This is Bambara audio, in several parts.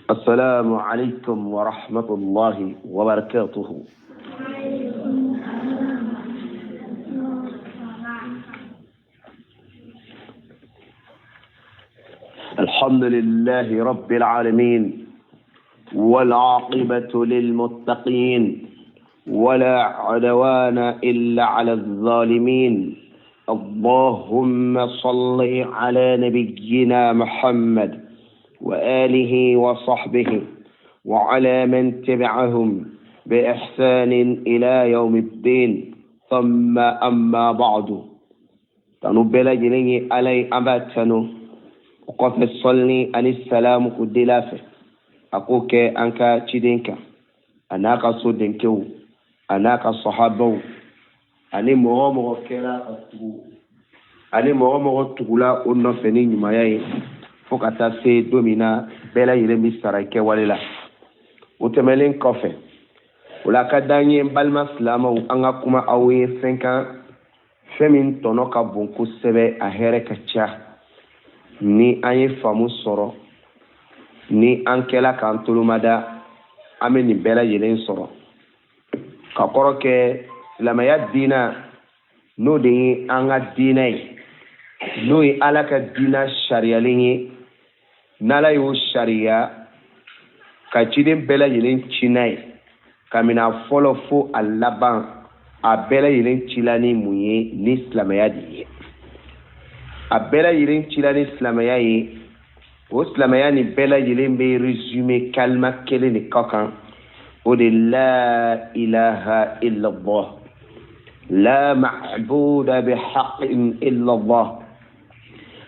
السلام عليكم ورحمة الله وبركاته. الحمد لله رب العالمين، والعاقبة للمتقين، ولا عدوان إلا على الظالمين. اللهم صل على نبينا محمد وآله وصحبه وعلى من تبعهم بإحسان إلى يوم الدين. ثم أما بعد، tanu bɛɛ lajɛlen ye Ala ye, an b'a tanu. O kɔfɛ, sɔlini ani salamu k'o deli a fɛ, a k'o kɛ an ka ciden kan, a n'a ka so denkɛw, a n'a ka sahabaw, ani mɔgɔ o mɔgɔ kɛra ka tugu, ani mɔgɔ o mɔgɔ tugula o nɔfɛ ni ɲumanya ye, fo ka taa se don min na bɛɛ lajɛlen bɛ sara i kɛwale la. O tɛmɛnen kɔfɛ, o la ka d'an ye, n balima silamɛw, an ka kuma aw ye fɛn kan, fɛn min tɔnɔ ka bon kosɛbɛ, a hɛrɛ ka ca. Ni an ye faamu sɔrɔ, ni an kɛla k'an tolomada, an bɛ nin bɛɛ lajɛlen sɔrɔ. Ka kɔrɔ kɛ silamɛya diina, n'o de ye an ka diinɛ ye, n'o ye Ala ka diina sariyalen ye, n'Ala y'o sariya ka ciden bɛɛ lajɛlen ci n'a ye, kabini a fɔlɔ fo a laban, a bɛɛ lajɛlen cila ni mun ye? Ni silamɛya de ye. A bɛɛ lajɛlen cila ni silamɛya ye. O silamɛya nin bɛɛ lajɛlen bɛ résumé kalima kelen de kɔ kan, o de la ilaha illallah, la ma'buda bihaqqin illallah,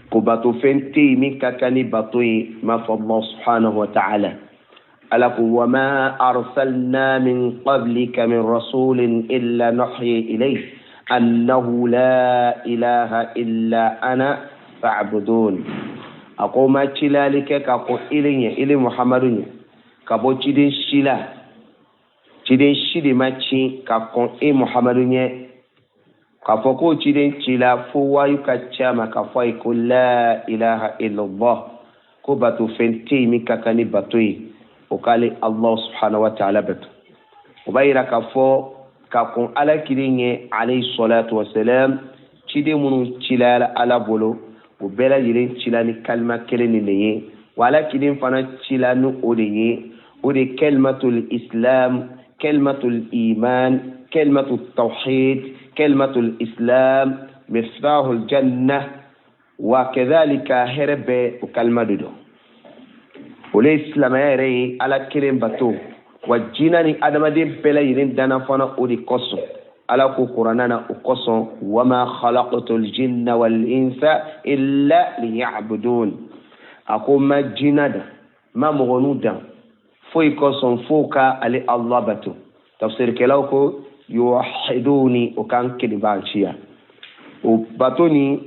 ko bato fɛn tɛ yen min ka kan ni bato ye m'a fɔ Allah subhanahu wa ta'ala. Ala ko: wama arsalna min qablika min rasulin illa nuhyi ilayhi annahu la ilaha illa ana fa'budun. A ko ma cilali kɛ ka kɔn ile ɲɛ, ile Muhamadu ɲɛ, ka bɔ ciden si la, ciden si de ma ci ka kɔn e Muhamadu ɲɛ, k'a fɔ k'o ciden ci la, fo wayu ka ci a ma k'a fɔ a ye ko la ilaha illallah, ko bato fɛn tɛ yen min ka kan ni bato ye, o k'ale Allah subhanahu wa ta'ala bato. O b'a yira k'a fɔ ka kɔn Ala kelen ɲɛ alayhi salatu wasalam, ciden minnu cila Ala bolo, o bɛɛ lajɛlen cila ni kalima kelen nin de ye. Wa Ala kelen fana cila ni o de ye, o de kalimatul islam, kalimatul iman, kalimatul tawhid, kalimatul islam, miftahul janna wa kadhalika. Hɛrɛ bɛɛ o kalima de don. O le ye silamɛya yɛrɛ ye, Ala kelen bato. Wa jinɛ ni adamaden bɛɛ lajɛlen danna fana o de kosɔn. Ala ko Kuranna na o kosɔn: wama khalaqtul jinna wal insa illa liya'budun. A ko ma jinɛ dan, ma mɔgɔnu dan foyi kosɔn fo ka ale Allah bato. Tafsirikɛlaw ko yuwahiduni, o kan kelebanciya. O bato ni,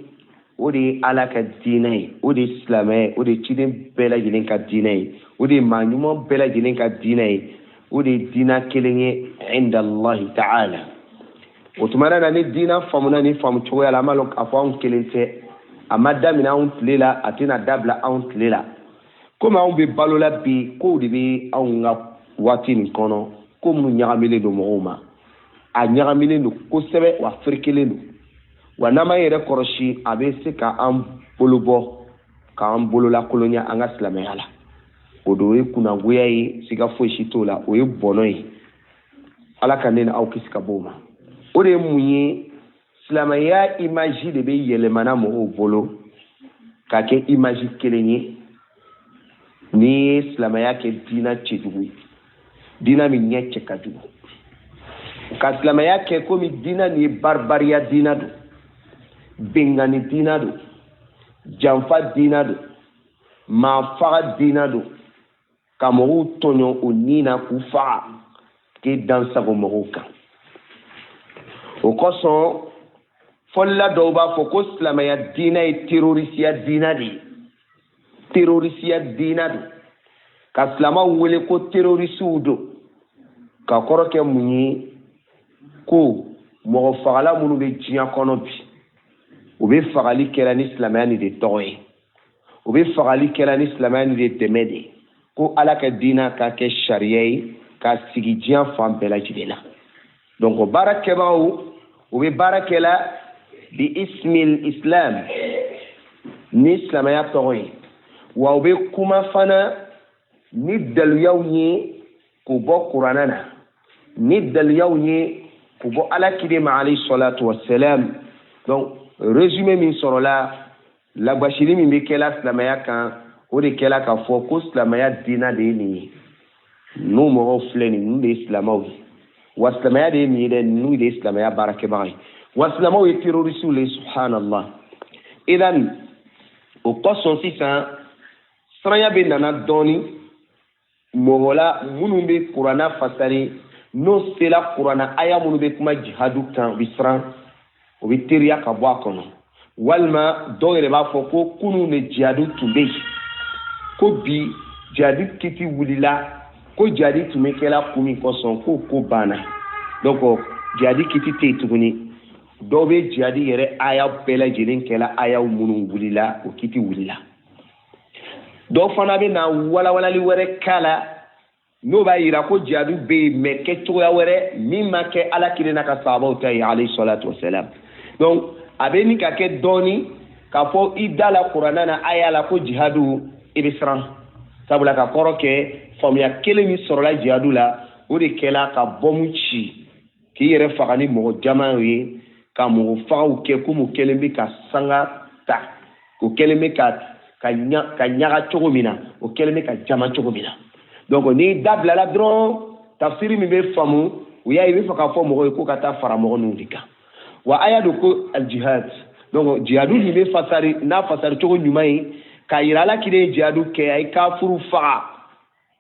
o de ye Ala ka diinɛ ye, o de ye silamɛ ye, o de ye ciden bɛɛ lajɛlen ka diinɛ ye, o de ye maa ɲuman bɛɛ lajɛlen ka diinɛ ye, o de ye diinɛ kelen ye inda Allahi ta'ala. O tuma na, ni diinɛ faamuna ni faamu cogoya la, an b'a lɔn k'a fɔ anw kelen tɛ. A ma daminɛ anw tile la, a tɛna dabila anw tile la. Komi anw bɛ balo la bi, kow de bɛ anw ka waati nin kɔnɔ, ko minnu ɲagaminen don mɔgɔw ma. A ɲagaminen don kosɛbɛ, wa ferekelen don. Wa n'an m'an yɛrɛ kɔlɔsi, a bɛ se ka an bolo bɔ, k'an bolo lakolonya an ka silamɛya la. O de ye kunnagoya ye, siga foyi si t'o la, o ye bɔnɔ ye. Ala ka ne ni aw kisi ka bɔ o ma. O de ye mun ye? Silamɛya image de bɛ yɛlɛmana mɔgɔw bolo ka kɛ image kelen ye. N'i ye silamɛya kɛ diinɛ cɛjugu ye, diinɛ min ɲɛ cɛ ka jugu, ka silamɛya kɛ komi diinɛ nin ye baribariya diinɛ don, bengani diinɛ don, janfa diinɛ don, maa faga diinɛ don, ka mɔgɔw tɔɲɔ o ni na k'u faga, k'e dan sago mɔgɔw kan. O kosɔn, fɔlila dɔw b'a fɔ ko silamɛya diinɛ ye terrorisiya diinɛ de ye, terrorisiya diinɛ don, ka silamɛw wele ko terrorisiw don. Ka kɔrɔ kɛ mun ye? Ko mɔgɔ fagala minnu bɛ diɲɛ kɔnɔ bi, u bɛ fagali kɛra ni silamɛya nin de tɔgɔ ye, u bɛ fagali kɛra ni silamɛya nin de dɛmɛ de ye. Ko Ala ka diina ka kɛ sariya ye k'a sigi diɲɛ fan bɛɛ lajɛlen na. Donc baara kɛbagaw, u bɛ baara kɛ la bi ismil islam, ni silamɛya tɔgɔ ye, wa u bɛ kuma fana ni daluyaw ye k'u bɔ kuranɛ na, ni daluyaw ye k'u bɔ Ala kiden ma alayhi salatu wassalam. Donc résumé min sɔrɔla, lagbasili min bɛ kɛla silamɛya kan, o de kɛla k'a fɔ ko silamɛya diina de ye nin ye. N'u mɔgɔw filɛ nin, ninnu de ye silamɛw ye, wa silamɛya de ye nin ye dɛ, ninnu de ye silamɛya baarakɛbaga ye, wa silamɛw ye terrorisiw le, subhanallah. Idan o kosɔn sisan siranya bɛ nana dɔɔni mɔgɔ la minnu bɛ kuranna fasari, n'o sela kuranna aya minnu bɛ kuma jihadu kan, u bɛ siran, u bɛ teriya ka bɔ a kɔnɔ. Walima dɔw yɛrɛ b'a fɔ ko kunun de jihadu tun bɛ yen, ko bi jihadi kiti wulila, ko jihadi tun bɛ kɛla kun min kosɔn, k'o ko banna, donc jihadi kiti tɛ yen tuguni. Dɔw bɛ jihadi yɛrɛ aya bɛɛ lajɛlen kɛla ayaw minnu wulila, o kiti wulila. Dɔw fana bɛ na walawalali wɛrɛ k'a la, n'o b'a yira ko jihadu bɛ yen, mɛ kɛ cogoya wɛrɛ min ma kɛ Ala kelen n'a ka sahabaw ta ye alayhi salatu wasalam. Donc a bɛ ni ka kɛ dɔɔni k'a fɔ i da la kuranna na aya la ko jihadu, i bɛ siran, sabula ka kɔrɔ kɛ faamuya kelen min sɔrɔla jihadu la, o de kɛla ka bɔmu ci k'i yɛrɛ faga ni mɔgɔ jama ye, ka mɔgɔ fagaw kɛ komi o kɛlen bɛ ka sanga ta, o kɛlen bɛ ka ɲaga cogo min na, o kɛlen bɛ ka jama cogo min na. Donc n'i da bilala dɔrɔn, tafsiri min bɛ faamu, o y'a ye i bɛ fɛ k'a fɔ mɔgɔw ye ko ka taa fara mɔgɔ ninnu de kan. Wa aya don ko aljihad, donc jihadu min bɛ fasari n'a fasari cogo ɲuman ye k'a yira Ala kelen ye jihadu kɛ, a ye kafuru faga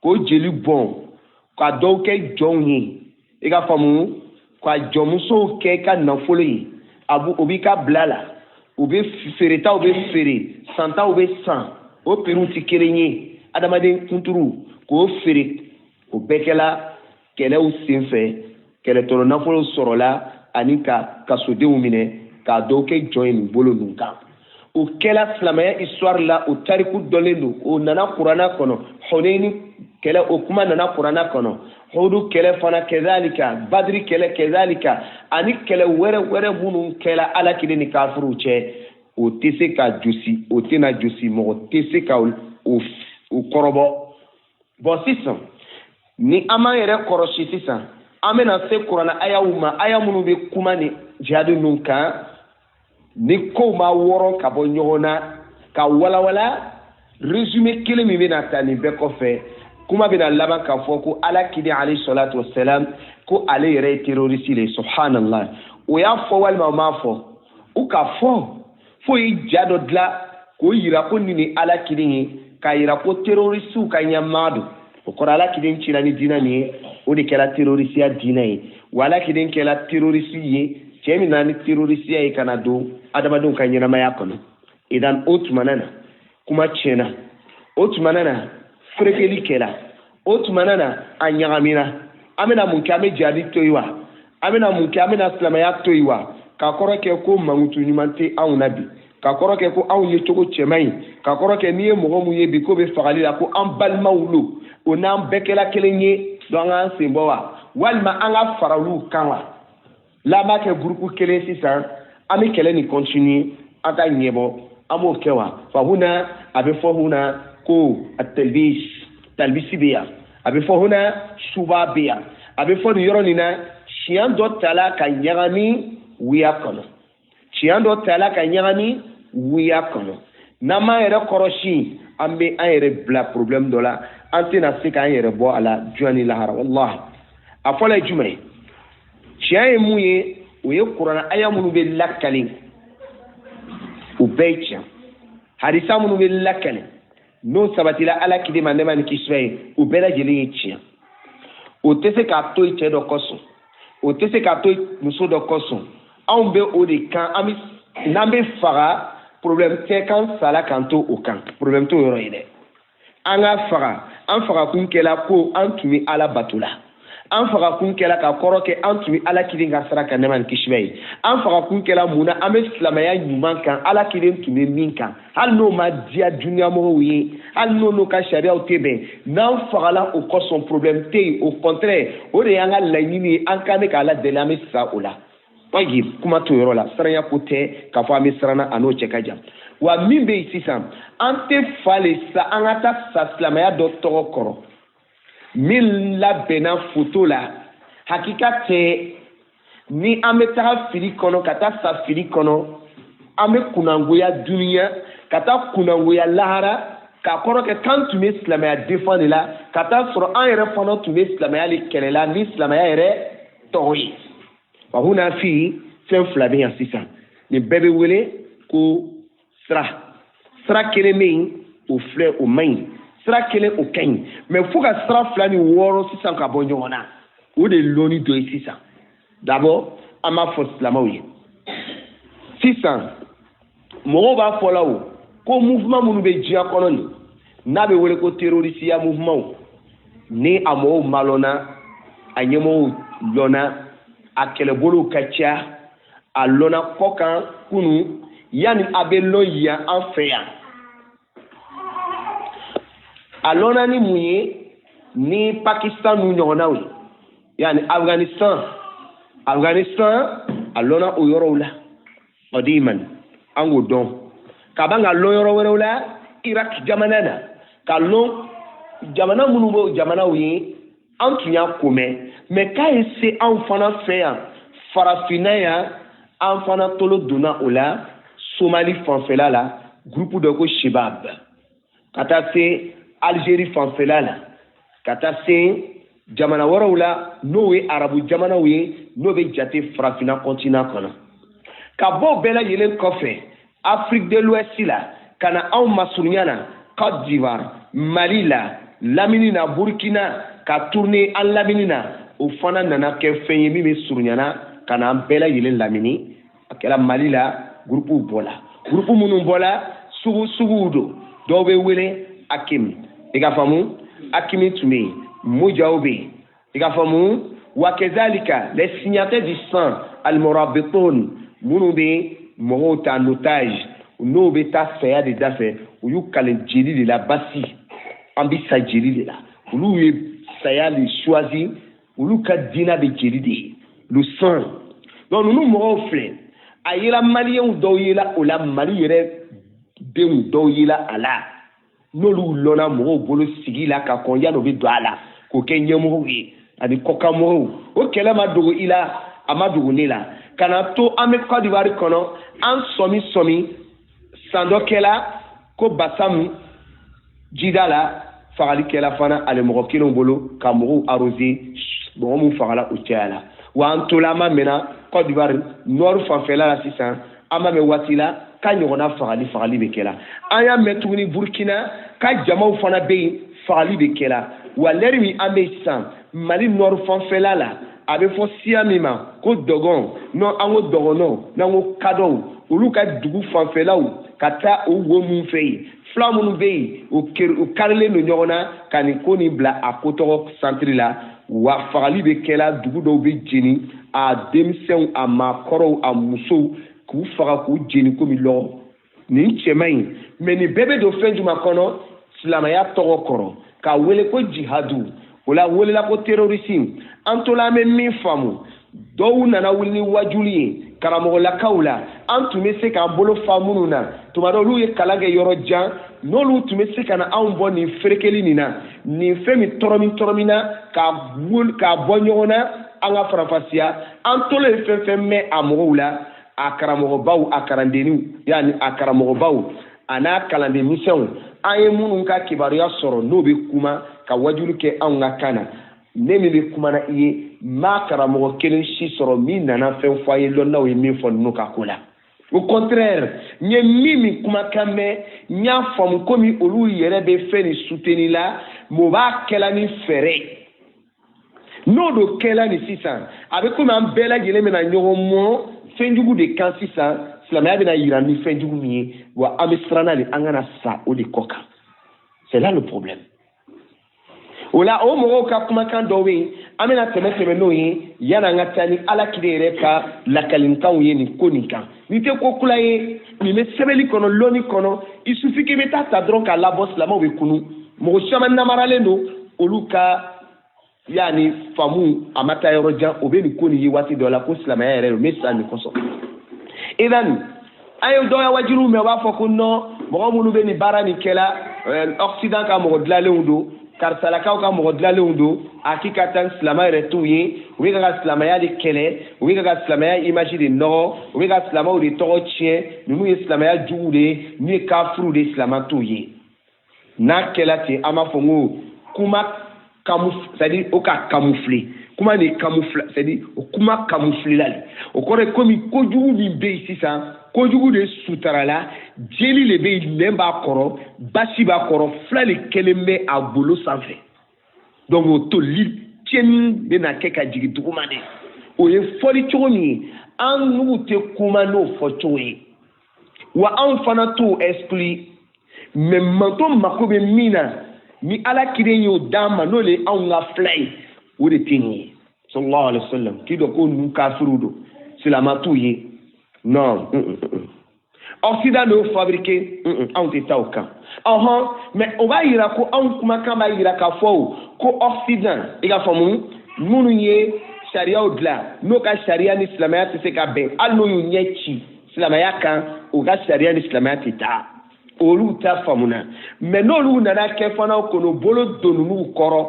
k'o jeli bɔn, ka dɔw kɛ jɔnw ye, i ka faamu, ka jɔnmusow kɛ i ka nafolo ye, a o b'i ka bila la, u bɛ feeretaw bɛ feere, santaw bɛ san, o piriw tɛ kelen ye, adamaden kunturu k'o feere, o bɛɛ kɛla kɛlɛw senfɛ, kɛlɛtɔnɔ nafolo sɔrɔla ani ka kasodenw minɛ k'a dɔw kɛ jɔn ye nin bolo ninnu kan. O kɛla silamɛya histoire la, o tariku dɔnlen don, o nana kuranna kɔnɔ. Hunayni kɛlɛ, o kuma nana kuranna kɔnɔ, Hudu kɛlɛ fana kɛzalika, Badiri kɛlɛ kɛzalika, ani kɛlɛ wɛrɛ wɛrɛ minnu kɛla Ala kelen ni kafiruw cɛ, o tɛ se ka josi, o tɛna josi, mɔgɔ tɛ se ka o kɔrɔbɔ. Bon sisan ni an m'an yɛrɛ kɔrɔsi sisan, an bɛna se kuranna ayaw ma, aya minnu bɛ kuma ni jihadu ninnu kan, ni kow ma wɔrɔ ka bɔ ɲɔgɔn na ka walawala, résumé kelen min bɛna ta nin bɛɛ kɔfɛ, kuma bɛna laban k'a fɔ ko Ala kiden alayhi salatu wasalam ko ale yɛrɛ ye terroriste de ye, subhanallah. O y'a fɔ walima o m'a fɔ, u k'a fɔ fo ye ja dɔ dilan k'o yira ko nin ni Ala kiden ye, k'a yira ko terroristew ka ɲɛmaa don. O kɔrɔ Ala kiden cira ni diinɛ min ye, o de kɛra terroristeya diinɛ ye, wa Ala kiden kɛra terroriste ye, cɛ min nana ni terroristeya ye ka na don adamadenw ka ɲɛnamaya kɔnɔ. Idan o tumana na kuma tiɲɛna, o tumana na ferekeli kɛla, o tumana na a ɲagamina. An bɛna mun kɛ? An bɛ jihadi to yen wa? An bɛna mun kɛ? An bɛna silamɛya to yen wa? K'a kɔrɔ kɛ ko mankutu ɲuman tɛ anw na bi, k'a kɔrɔ kɛ ko anw ye cogo cɛman ye, k'a kɔrɔ kɛ n'i ye mɔgɔ mun ye bi k'o bɛ fagali la, ko an balimaw lo, o n'an bɛɛ kɛla kelen ye, donc an k'an sen bɔ wa, walima an ka fara olu kan wa? L'an b'a kɛ gurupu kelen sisan, an bɛ kɛlɛ nin continuer, an ka ɲɛbɔ, an b'o kɛ wa? Fa huna a bɛ fɔ huna ko atalbis, talbisi bɛ yan, a bɛ fɔ huna suba bɛ yan, a bɛ fɔ nin yɔrɔ nin na siɲɛ dɔ tala ka ɲagami wuya kɔnɔ, siɲɛ dɔ tala ka ɲagami wuya kɔnɔ. N'an m'an yɛrɛ kɔrɔsi, an bɛ an yɛrɛ bila problème dɔ la, an tɛna se k'an yɛrɛ bɔ a la diɲɛ ni lahara. Walahi a fɔlɔ ye jumɛn ye? Tiɲɛ ye mun ye? O ye kuranna aya minnu bɛ lakali, o bɛɛ ye tiɲɛ. Hadisa minnu bɛ lakali n'o sabatila Ala kiden ma nɛɛma ni kisi ye, o bɛɛ lajɛlen ye tiɲɛ. O tɛ se k'a to yen cɛ dɔ kosɔn, o tɛ se k'a to yen muso dɔ kosɔn. Anw bɛ o de kan, an bɛ n'an bɛ faga, problème tɛ k'an sala k'an to o kan, problème t'o yɔrɔ ye dɛ. An ka faga, an fagakun kɛla ko an tun bɛ Ala bato la, An faga kun kɛla ka kɔrɔ kɛ an tun bɛ Ala kelen ka sira kan, nɛɛma ni kisi b'a ye. An faga kun kɛla mun na? An bɛ silamɛya ɲuman kan, Ala kelen tun bɛ min kan, hali n'o ma diya duniyamɔgɔw ye, hali n'o n'u ka sariyaw tɛ bɛn, n'an fagala o kosɔn, problème tɛ yen. Au contraire, o de y'an ka laɲini ye, an kan bɛ k'Ala deli, an bɛ sa o la. Tayyib, kuma t'o yɔrɔ la, siranya ko tɛ k'a fɔ an bɛ siranna, a n'o cɛ ka jan. Wa min bɛ yen sisan, an tɛ fa le sa an ka taa sa silamɛya dɔ tɔgɔ kɔrɔ min labɛnna foto la. Hakika tɛ ni an bɛ taga fili kɔnɔ ka taa sa fili kɔnɔ, an bɛ kunnangoya duniya ka taa kunnangoya lahara, k'a kɔrɔ kɛ k'an tun bɛ silamɛya défend de la, ka taa sɔrɔ an yɛrɛ fana tun bɛ silamɛya de kɛlɛ la ni silamɛya yɛrɛ tɔgɔ ye. Wa huna fi fɛn fila bɛ yan sisan, nin bɛɛ bɛ wele ko sira. Sira kelen bɛ yen, o filɛ, o man ɲi. Sira kelen, o ka ɲi, mɛ fo ka sira fila ni wɔɔrɔ sisan ka bɔ ɲɔgɔn na, o de ye lɔnni dɔ ye sisan. D'abord, an b'a fɔ silamɛw ye sisan, mɔgɔw b'a fɔ la o ko mouvement minnu bɛ diɲɛ kɔnɔ nin n'a bɛ wele ko terrorisiya mouvement, ni a mɔgɔw malɔnna, a ɲɛmɔgɔw lɔnna, a kɛlɛbolow ka ca, a lɔnna kɔkan kunun yanni a bɛ lɔn yan an fɛ yan. A lɔnna ni mun ye? Ni Pakistan n'u ɲɔgɔnnaw ye, yanni Afghanistan, a lɔnna o yɔrɔw la qadiman, an k'o dɔn ka ban ka lɔn yɔrɔ wɛrɛw la, Irak jamana na, ka lɔn jamana minnu b'o jamanaw ye, an tun y'a ko mɛn. Mɛ k'a ye se anw fana fɛ yan farafinna yan, an fana tolo donna o la. Somali fanfɛla la, groupe dɔ ko Shebab, ka taa se Algérie fanfɛla la, ka taa se jamana wɛrɛw la n'o ye arabu jamanaw ye, n'o bɛ jate farafinna continent kɔnɔ. Ka bɔ o bɛɛ lajɛlen kɔfɛ, Afrique de l'Ouest la, ka na anw masurunya na, Côte d'Ivoire, Mali la, lamini na, Burkina, ka tourner an lamini na, o fana nana kɛ fɛn ye min bɛ surunyana ka na an bɛɛ lajɛlen lamini. A kɛra Mali la, groupe bɔla, groupe minnu bɔla, sugu suguw don. Dɔw bɛ wele Akim, i ka faamu, Akimi tun bɛ yen, Mujaw bɛ yen, i ka faamu. Wa kezalika les signataires du sang, Almorabitoun, minnu bɛ mɔgɔw ta en otage, n'o bɛ taa saya de dafɛ, u y'u kale jeli de la, basi an bɛ sa jeli de la, olu ye saya de choisi, olu ka diinɛ bɛ jeli de ye, le sang. Donc ninnu mɔgɔw filɛ, a yela maliyɛnw dɔw yela o la, Mali yɛrɛ denw dɔw yela a la, n'olu lɔnna mɔgɔw bolo sigi la ka kɔn yanni o bɛ don a la k'o kɛ ɲɛmɔgɔw ye ani kɔkanmɔgɔw. O kɛlɛ ma dogo i la, a ma dogo ne la. Ka na to an bɛ Côte d'Ivoire kɔnɔ, an sɔmi sɔmi san dɔ kɛla ko Basamu jida la, fagali kɛla fana ale mɔgɔ kelenw bolo ka mɔgɔw arroser, mɔgɔ mun fagala o caya la. Wa an tola, an ma mɛnna Côte d'Ivoire nord fanfɛla la sisan, an ma mɛn waati la k'a ɲɔgɔnna fagali bɛ kɛla. An y'a mɛn tuguni Burkina ka jamaw fana bɛ yen, fagali bɛ kɛla. Wa lɛri min an bɛ sisan Mali nord fanfɛla la, a bɛ fɔ siya min ma ko Dɔgɔn, n'an ko Dɔgɔnɔ, n'an ko Kadɔw, olu ka dugu fanfɛlaw ka taa o wo min fɛ yen, fila minnu bɛ yen, o karilen don ɲɔgɔn na ka nin ko nin bila a ko tɔgɔ santiri la. Wa fagali bɛ kɛla, dugu dɔw bɛ jeni, a denmisɛnw, a maakɔrɔw, a musow, k'u faga k'u jeni komi lɔgɔ. Nin cɛ man ɲi. Mɛ nin bɛɛ bɛ don fɛn jumɛn kɔnɔ? Silamɛya tɔgɔ kɔrɔ, k'a wele ko jihadu, o la welela ko terrorisme. An tola an bɛ min faamu, dɔw nana wuli ni wajuli ye karamɔgɔlakaw la, an tun bɛ se k'an bolo fa minnu na tuma dɔ, olu ye kalan kɛ yɔrɔ jan, n'olu tun bɛ se ka na anw bɔ nin ferekeli nin na, nin fɛn min tɔrɔmi tɔrɔmi na k'a bɔ ɲɔgɔn na, an ka faranfasiya. An tolo ye fɛn fɛn mɛn a mɔgɔw la, a karamɔgɔbaw, a kalandenninw, yanni a karamɔgɔbaw a n'a kalanden misɛnw, an ye minnu ka kibaruya sɔrɔ n'o bɛ kuma ka wajuli kɛ anw ka kan na, ne min bɛ kuma na i ye, n m'a karamɔgɔ kelen si sɔrɔ min nana fɛn fɔ an ye lɔnnaw ye min fɔ ninnu ka ko la. Au contraire, n ye min kumakan mɛn, n y'a faamu komi olu yɛrɛ bɛ fɛn nin soutenir la, mais o b'a kɛla ni fɛɛrɛ ye. N'o do kɛla nin sisan, a bɛ komi an bɛɛ lajɛlen bɛna ɲɔgɔn mɔ fɛnjugu de kan sisan. Silamɛya bɛna yira ni fɛnjugu min ye, wa an bɛ siran n'ale, an kana sa o de kɔ kan. C'est là le problème. O la o mɔgɔw ka kumakan dɔw bɛ yen, an bɛna tɛmɛ n'o ye yanni an ka taa ni ala kire yɛrɛ ka lakalinkanw ye nin ko nin kan. Nin tɛ ko kura ye, nin bɛ sɛbɛnni kɔnɔ, lɔnni kɔnɔ. Il suffit k'i bɛ taa ta dɔrɔn k'a labɔ, silamɛw bɛ kunu. Mɔgɔ caman namaralen don, olu ka yaani faamu a ma taa yɔrɔ jan, o bɛ nin ko nin ye waati dɔ la ko silamɛya yɛrɛ don, n bɛ sa nin kosɔn. Idan an ye dɔgɔya wajibiw mɛn, u b'a fɔ ko non, mɔgɔ minnu bɛ nin baara nin kɛla Occident ka mɔgɔ dilanlenw don, karisalakaw ka mɔgɔ dilanlenw don, hakikatan silamɛ yɛrɛ t'u ye, u bɛ ka silamɛya de kɛlɛ, u bɛ ka silamɛya image de nɔgɔ, u bɛ ka silamɛw de tɔgɔ tiɲɛ, ninnu ye silamɛya juguw de ye, ninnu ye kafiriw de ye, silamɛ t'u ye. N'a kɛla ten, an b'a fɔ n ko kuma c'est à dire o ka camoufler, kuma de camoufler, c'est à dire o kuma camoufler la de. O kɔrɔ ye komi kojugu min bɛ yen sisan, kojugu de sutarala, jeli de bɛ yen, nɛn b'a kɔrɔ, basi b'a kɔrɔ, fila de kɛlen bɛ a golo sanfɛ. Donc o toli tiɲɛni bɛna kɛ ka jigin duguma de. O ye fɔli cogo min ye, an n'u tɛ kuma n'o fɔcogo ye, wa anw fana t'o exclure. Mais manto mako bɛ min na, ni ala kelen y'o d'an ma, n'o de ye anw ka fila ye, o de tɛ nin ye. Sallallahu alayhi wa sallam k'i dɔn ko ninnu kafiriw don, silamɛ t'u ye. Non, Occident de y'o fabriqué, anw tɛ taa o kan. Ɔhɔn, mais o b'a yira ko anw kumakan b'a yira k'a fɔ o ko Occident, i ka faamu, minnu ye sariyaw dilan, n'o ka sariya ni silamɛya tɛ se ka bɛn, hali n'o y'u ɲɛ ci silamɛya kan, o ka sariya ni silamɛya tɛ taa, olu ta faamuna. Mais n'olu nana kɛ fana k'o bolo don ninnu kɔrɔ,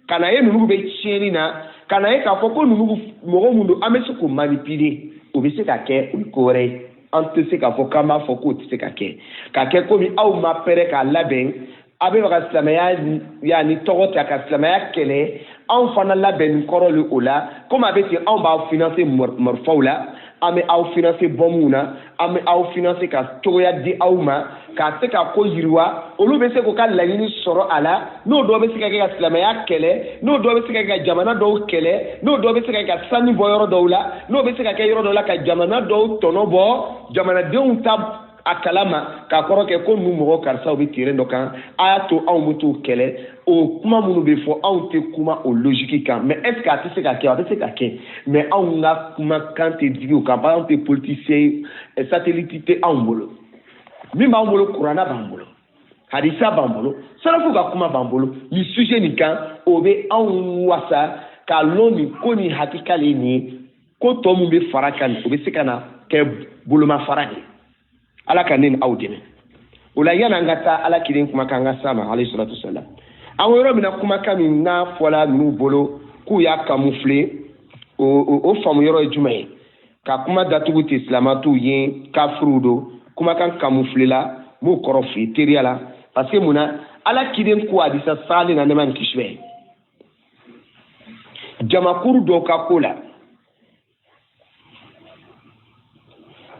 ka na ye ninnu bɛ tiɲɛni na, ka na ye k'a fɔ ko ninnu mɔgɔ mun don, an bɛ se k'o manipuler, o bɛ se ka kɛ, o ye ko wɛrɛ ye. An tɛ se k'a fɔ k'an b'a fɔ k'o tɛ se ka kɛ, k'a kɛ komi aw ma pɛrɛ k'a labɛn, a bɛ fɛ ka silamɛya yanni tɔgɔ ta ka silamɛya kɛlɛ, anw fana labɛnni kɔrɔ le o la. Komi a bɛ ten, anw b'aw financer marifaw la, an bɛ aw financer bɔnmuw na, an bɛ aw financer ka cogoya di aw ma k'a se ka ko yiriwa, olu bɛ se k'u ka laɲini sɔrɔ a la, n'o dɔ bɛ se ka kɛ ka silamɛya kɛlɛ, n'o dɔ bɛ se ka kɛ ka jamana dɔw kɛlɛ, n'o dɔ bɛ se ka kɛ ka sanu bɔ yɔrɔ dɔw la, n'o bɛ se ka kɛ yɔrɔ dɔw la ka jamana dɔw tɔnɔ bɔ, jamanadenw ta a kalama, k'a kɔrɔ kɛ ko ninnu mɔgɔ karisaw bɛ terrain dɔ kan, a y'a to anw bɛ t'o kɛlɛ. O kuma minnu bɛ fɔ, anw tɛ kuma o logique kan. Mais est ce que a tɛ se ka kɛ? A bɛ se ka kɛ, mais anw ka kumakan tɛ digi o kan, anw tɛ politicien ye, satellite tɛ anw bolo. Min b'an bolo, kuranna b'an bolo, hadisa b'an bolo, salafu ka kuma b'an bolo. Nin sujet nin kan, o bɛ anw wasa k'a lɔn nin ko nin hakika le ye nin ye, ko tɔ mun bɛ fara kan, o bɛ se ka na kɛ bolomafara de ye. Ala ka ne ni aw dɛmɛ o la. Yanni an ka taa ala kelen kumakan ka s'a ma alayhi salatu wasalam, an ko yɔrɔ min na, kumakan min n'a fɔla ninnu bolo k'u y'a camoufler, o faamu yɔrɔ ye jumɛn ye? Ka kuma datugu ten, silamɛ t'u ye, kafiriw don, kumakan camoufler la, n b'o kɔrɔ f'i ye teriya la. Parce que mun na ala kiden ko hadisa salen na, nɛma ni kisi bɛ ye, jamakuru dɔw ka ko la,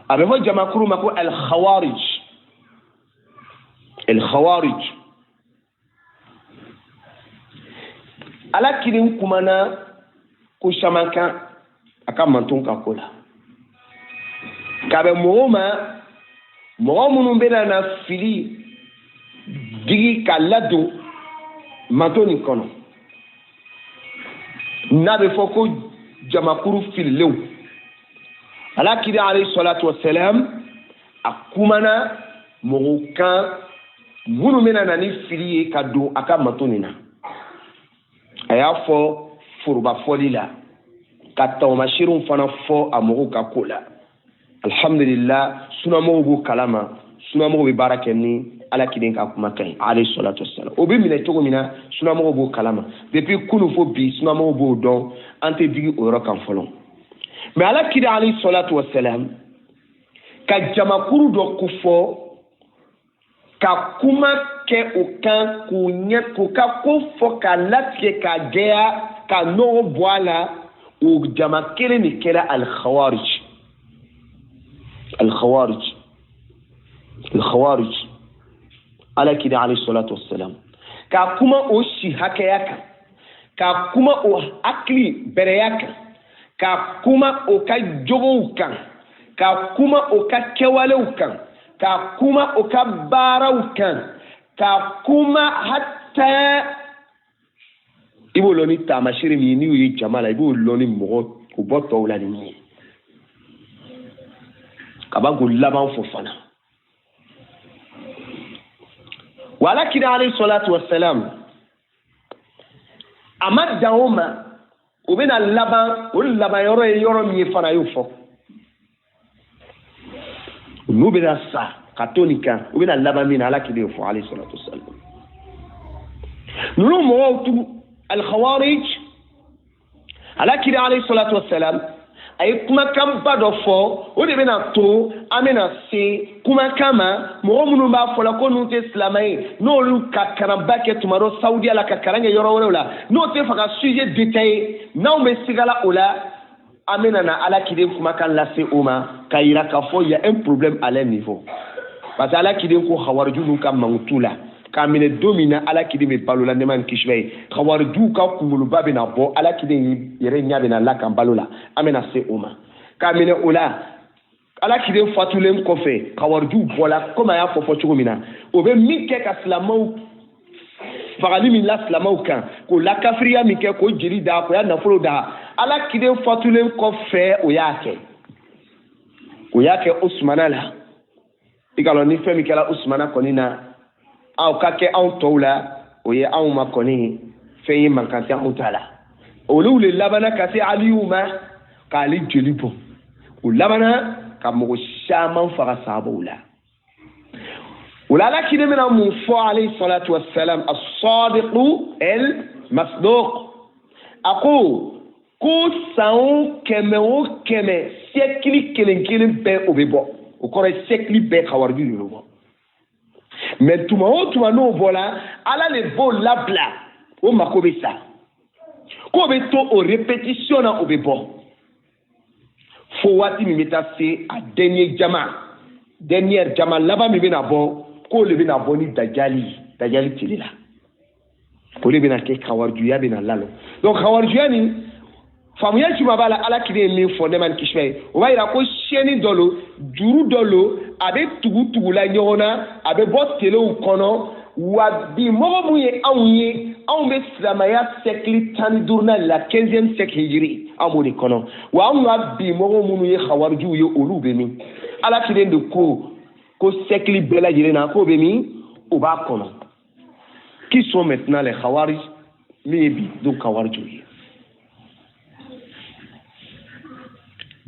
a bɛ fɔ jamakuru ma ko al-khawarij. Al-khawarij, ala kiden kumana ko caman kan a ka manton ka ko la, k'a bɛ mɔgɔw ma, mɔgɔ minnu bɛna na fili digi ka ladon manton nin kɔnɔ, n'a bɛ fɔ ko jamakuru fililenw. Ala kiri alayhi salatu wasalam a kumana mɔgɔw kan minnu bɛna na ni fili ye ka don a ka manton nin na. A y'a fɔ foroba fɔli la, ka taamasiyɛnw fana fɔ a mɔgɔw ka ko la. Alhamdulillah, sunamɔgɔw b'o kalama, sunamɔgɔw bɛ baara kɛ ni ala kelen ka kumakan ye alayhi salatu wasalam. O bɛ minɛ cogo min na, sunamɔgɔw b'o kalama depuis kunun fo bi, sunamɔgɔw b'o dɔn, an tɛ digi o yɔrɔ kan fɔlɔ. Mais ala kira alayhi salatu wasalam ka jamakuru dɔ ko fɔ, ka kuma kɛ o kan, k'u ɲɛ k'u ka ko fɔ k'a latigɛ k'a gɛya ka nɔgɔ bɔ a la, o jama kelen de kɛra al-khawarij. Al-khawarij, al-khawarij, ala kira alayhi salatu wasalam ka kuma o si hakɛya kan, ka kuma o hakili bɛrɛya kan, ka kuma o ka jogow kan, ka kuma o ka kɛwalew kan, ka kuma o ka baaraw kan, ka kuma hatta I b'o lɔn ni taamasere min ye, n'i y'o ye jama la, i b'o lɔn ni mɔgɔ k'o bɔ tɔw la ni min ye. Kaba k'o laban fɔ fana. Wa ala kira alayhi salatu wassalam, a ma dan o ma, o bɛna laban, o laban yɔrɔ ye yɔrɔ min ye fana, a y'o fɔ. N'u bɛna sa ka to nin kan, u bɛna laban min na, ala kira y'o fɔ alayhi salatu wassalam. Ninnu mɔgɔw tugu al-khawarij, ala kira alayhi salatu wassalam a ye kumakanba dɔ fɔ, o de bɛna to an bɛna se kumakan ma. Mɔgɔ minnu b'a fɔ la ko ninnu tɛ silamɛ ye, n'olu ka kalanba kɛ tuma dɔ Saudiya la, ka kalan kɛ yɔrɔ wɛrɛw la, n'o tɛ fɛ ka sujet détaillé, n'anw bɛ sigala o la, an bɛna na ala kiden kumakan lase o ma, ka yira k'a fɔ y a un problème à leur niveau. Parce que ala kiden ko khawariju ninnu ka mankutu la, k'a minɛ don min na ala kiden bɛ balo la, nɛɛma ni kisi b'a ye, khawarijuw ka kunkoloba bɛna bɔ, ala kiden yɛrɛ ɲɛ bɛna lakan balo la, an bɛna se o ma. K'a minɛ o la, ala kiden fatulen kɔfɛ, khawarijuw bɔla komi a y'a fɔ cogo min na, o bɛ min kɛ ka silamɛw fagali min la silamɛw kan, k'o lakafiriya min kɛ, k'o jeli da, k'o ya nafolo da, ala kiden fatulen kɔfɛ o y'a kɛ. O y'a kɛ Usumana la. I ka lɔn ni fɛn min kɛra Usumana kɔni na, aw ka kɛ anw tɔw la, o ye anw ma kɔni fɛn ye, mankan tɛ anw ta la. Olu le labanna ka se Aliyu ma, k'ale jeli bɔ. O labanna ka mɔgɔ caman faga sahabaw la. O la ala kiden bɛna mun fɔ alayhi salatu wassalam, as-sadiqu al-masduq, a ko ko san o kɛmɛ o kɛmɛ, siècle kelen kelen bɛɛ o bɛ bɔ. O kɔrɔ ye siècle bɛɛ khawariju de bɛ bɔ. Mais tuma o tuma n'o bɔra, ala le b'o labila, o mako bɛ sa, k'o bɛ to o répétition na, o bɛ bɔ fo waati min bɛ taa se a dernier jama, dernière jama laban min bɛna bɔ, k'o de bɛna bɔ ni dajali tile la, o de bɛna kɛ khawarijuya bɛna lalɔ. Donc khawarijuya nin faamuya jumɛn b'a la? Ala kiden ye min fɔ nɛɛma ni kisi b'a ye, o b'a yira ko siyɛnni dɔ lo, juru dɔ lo, a bɛ tugu tugula ɲɔgɔn na, a bɛ bɔ telew kɔnɔ. Wa bi mɔgɔ mun ye anw ye, anw bɛ silamɛya siècle 15nan la, 15e siècle hijiri, an b'o de kɔnɔ. Wa anw ka bi mɔgɔ minnu ye khawarijuw ye, olu bɛ min? Ala kiden de ko ko siècle bɛɛ lajɛlen na k'o bɛ min? O b'a kɔnɔ. Qui sont maintenant les khawarij? Min ye bi don khawarijuw ye,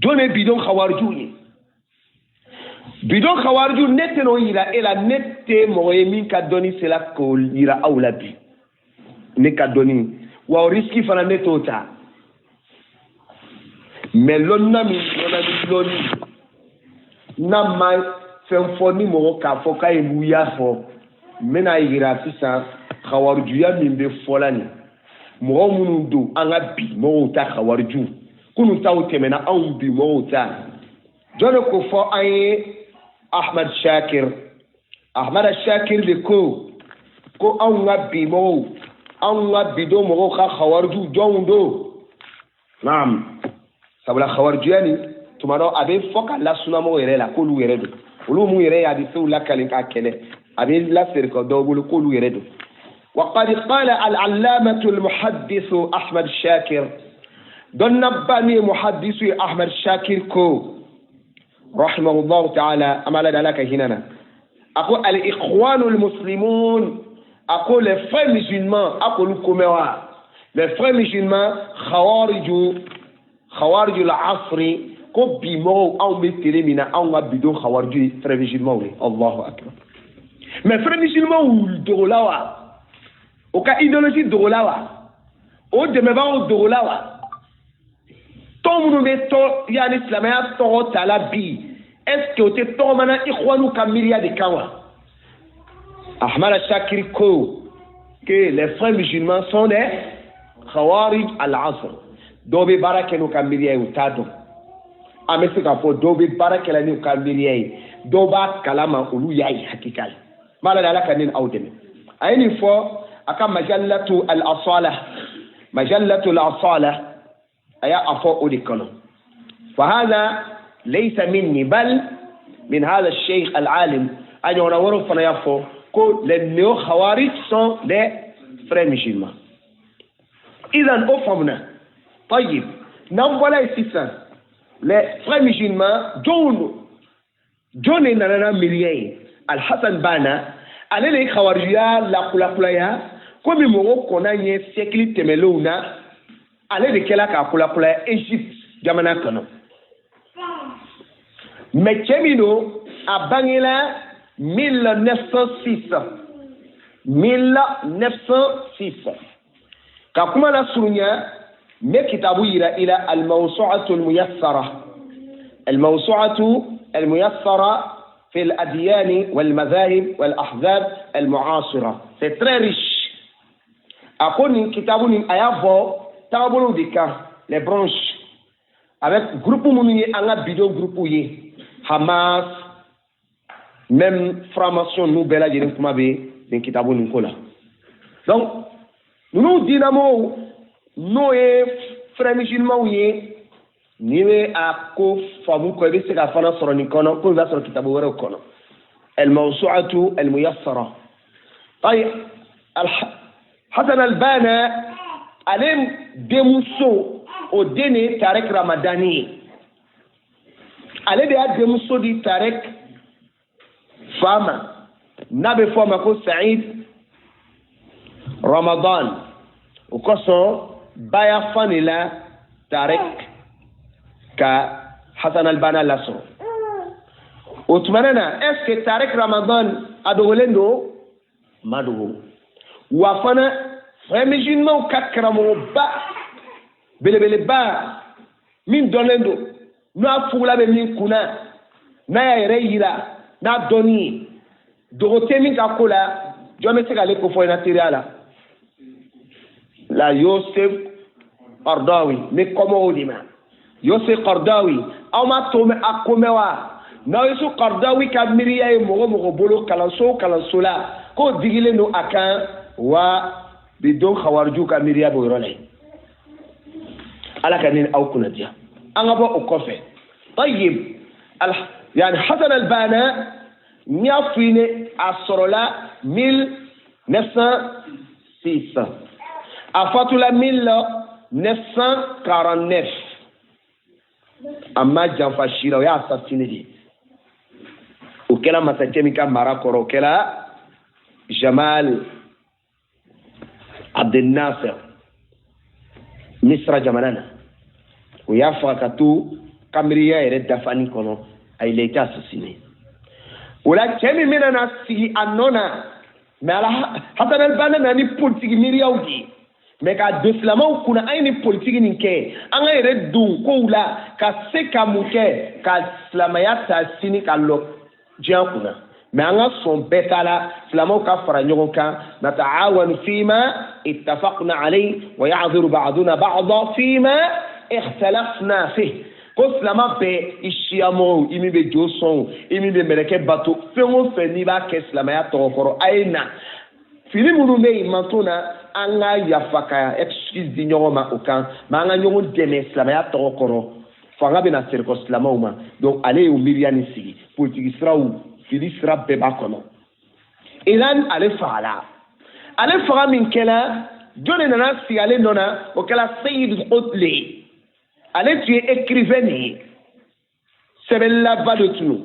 jɔn ye bidon khawarijuw ye? Bidon khawariju, ne tɛ n'o yira e la, ne tɛ mɔgɔ ye min ka dɔnni sera k'o yira aw la bi. Ne ka dɔnni wa o risque fana ne t'o ta. Mais lɔnna min lɔnna ni lɔnni n'a ma fɛn fɔ ni mɔgɔ k'a fɔ k'a ye wuya fɔ, n bɛna yira sisan khawarijuya min bɛ fɔla nin, mɔgɔ minnu don an ka bi mɔgɔw ta khawariju, kunun taw tɛmɛna, anw bi mɔgɔw ta. Jɔn de ko fɔ an ye? Ahmad Shakir. Ahmad Shakir de ko ko anw ka bi mɔgɔw, anw ka bidon mɔgɔw ka khawariju jɔnw don? Naam, sabula khawarijuya nin tuma dɔ a bɛ fɔ ka lasunamɔgɔw yɛrɛ la k'olu yɛrɛ don, olu mun yɛrɛ ye hadisew lakale k'a kɛlɛ, a bɛ laseri ka dɔw bolo k'olu yɛrɛ don. وقد قال العلامة المحدث أحمد شاكر، دون محدث أحمد شاكر كو رحمه الله تعالى، أما لا لك هنا أقول الإخوان المسلمون، أقول les frères musulmans، أقول كما les frères musulmans خوارج العصر، كو بيمو أو مترمنا أو بدون خوارج frères musulmans. الله أكبر. Mais frères musulmans dogolawa o ka idéologie dogolawa, o dɛmɛbagaw dogolawa, tɔn minnu bɛ tɔn yanni silamɛya tɔgɔ ta la bi, est ce que o tɛ tɔgɔmana ikhwanu ka miiriya de kan wa? Ahmad Shakir ko que les frères musulmans sont des khawarij al-asr. Dɔw bɛ baara kɛ n'u ka miiriya ye, u t'a dɔn. An bɛ se k'a fɔ dɔw bɛ baara kɛ la n'u ka miiriya ye, dɔw b'a kalama, olu y'a ye hakika la. N b'a la Ala ka ne ni aw dɛmɛ. A ye nin fɔ a ka majallatu al-asala, majallatu al-asala, a y'a fɔ o de kɔnɔ. Fahada laysa minni bal min hada sheikh al-alim. A ɲɔgɔnna wɛrɛw fana y'a fɔ ko les néo-khawarij sont des frères musulmans. Idan o faamuna. Tayib, n'an bɔra yen sisan, les frères musulmans, jɔnw don? Jɔn de nana n'a miiriya ye? Alhassan Banna, ale de ye khawarijuya lakulakulaya komi mɔgɔw kɔnna ɲɛ siècle tɛmɛnlenw na. Ale de kɛla k'a kulakulaya Égypte jamana kɔnɔ. Mais cɛ min don, a bangela 1906, 1906. Ka kuma lasurunya, n bɛ kitabu yira i la, Almawsu'atu almuyassara, Almawsu'atu almuyassara fi al-adyan wal-madhahib wal-ahzab al-mu'asira. C'est très riche. A ko nin kitabu nin, a y'a fɔ tagabolow de kan, les branches avec groupe minnu ye an ka bidon groupe ye, Hamas, même franc-maçon, n'u bɛɛ lajɛlen kuma bɛ nin kitabu nin ko la. Donc ninnu diinamɔgɔw, n'o ye frères musulmans ye, n'i bɛ a ko faamu kɔ, i bɛ se ka fana sɔrɔ nin kɔnɔ ko i b'a sɔrɔ kitabu wɛrɛw kɔnɔ, Almawsu'atu Almuyassara. Ayi, Hasan Albana, ale denmuso, o den de ye Tarek Ramadani ye. Ale de y'a denmuso di Tarek fa ma, n'a bɛ fɔ a ma ko Said Ramadan. O kosɔn baya fan de la Tarek ka Hasan Albana lasɔrɔ o tumana na. Est ce que Tarek Ramadan a dogolen don? Ma dogo. Wa fana, frères musulmans ka karamɔgɔba belebeleba min dɔnnen don, n'a fugula bɛ min kunna, n'a y'a yɛrɛ yira n'a dɔnni ye, dogo tɛ min ka ko la, jɔn bɛ se k'ale ko fɔ i na teriya la? La Yosef Qaradawi. N bɛ kɔmɔ o de ma, Yosef Qaradawi. Aw ma to a ko mɛn wa? N'aw Yosef Qaradawi ka miiriya ye mɔgɔ mɔgɔ bolo, kalanso o kalanso la, k'o digilen don a kan wa, bi don khawarijuw ka miiriya b'o yɔrɔ la yen. Ala ka ne aw kunna diya. An ka bɔ o kɔfɛ. Tayib, yani Hasan Albana, n y'a f'i ye, a sɔrɔla 1906, a fatula 1949. A ma janfa si la, o y'a assassiné de. O kɛla masakɛ min ka mara kɔrɔ, o kɛla Jamal Abdel Nasser, Misra jamana na. O y'a faga ka to kamiriya yɛrɛ dafani kɔnɔ, a il a été assassiné. O la, cɛ min bɛna na sigi a nɔ na, mais ala Hasan al-Banna nana ni politiki miiriyaw de ye, mais k'a don silamɛw kunna, an ye nin politiki nin kɛ, an ka yɛrɛ don kow la ka se ka mun kɛ ka silamɛya ta sini ka lɔ diɲɛ kunna. Mais an ka sɔn bɛɛ ta la, silamɛw ka fara ɲɔgɔn kan, نتعاون فيما اتفقنا عليه ويعذر بعضنا بعضا فيما اختلفنا فيه. Ko silama bɛɛ, i siyamɔgɔw, i min bɛ jo sɔn, i min bɛ mɛlɛkɛ bato, fɛn o fɛn n'i b'a kɛ silamɛya tɔgɔ kɔrɔ, a ye na fili minnu bɛ yen manton na, an ka yafa ka excuse di ɲɔgɔn ma o kan, mais an ka ɲɔgɔn dɛmɛ silamɛya tɔgɔ kɔrɔ. Fanga bɛna serikɔ silamɛw ma. Donc ale y'o miiriya nin sigi, politiki siraw, fili sira bɛɛ b'a kɔnɔ. Iran, ale fagala. Ale faga min kɛla, jɔn de nana sigi ale nɔ na? O kɛla Seyid Qutb. Ale tun ye écrivain de ye, sɛbɛnlaba de tun don.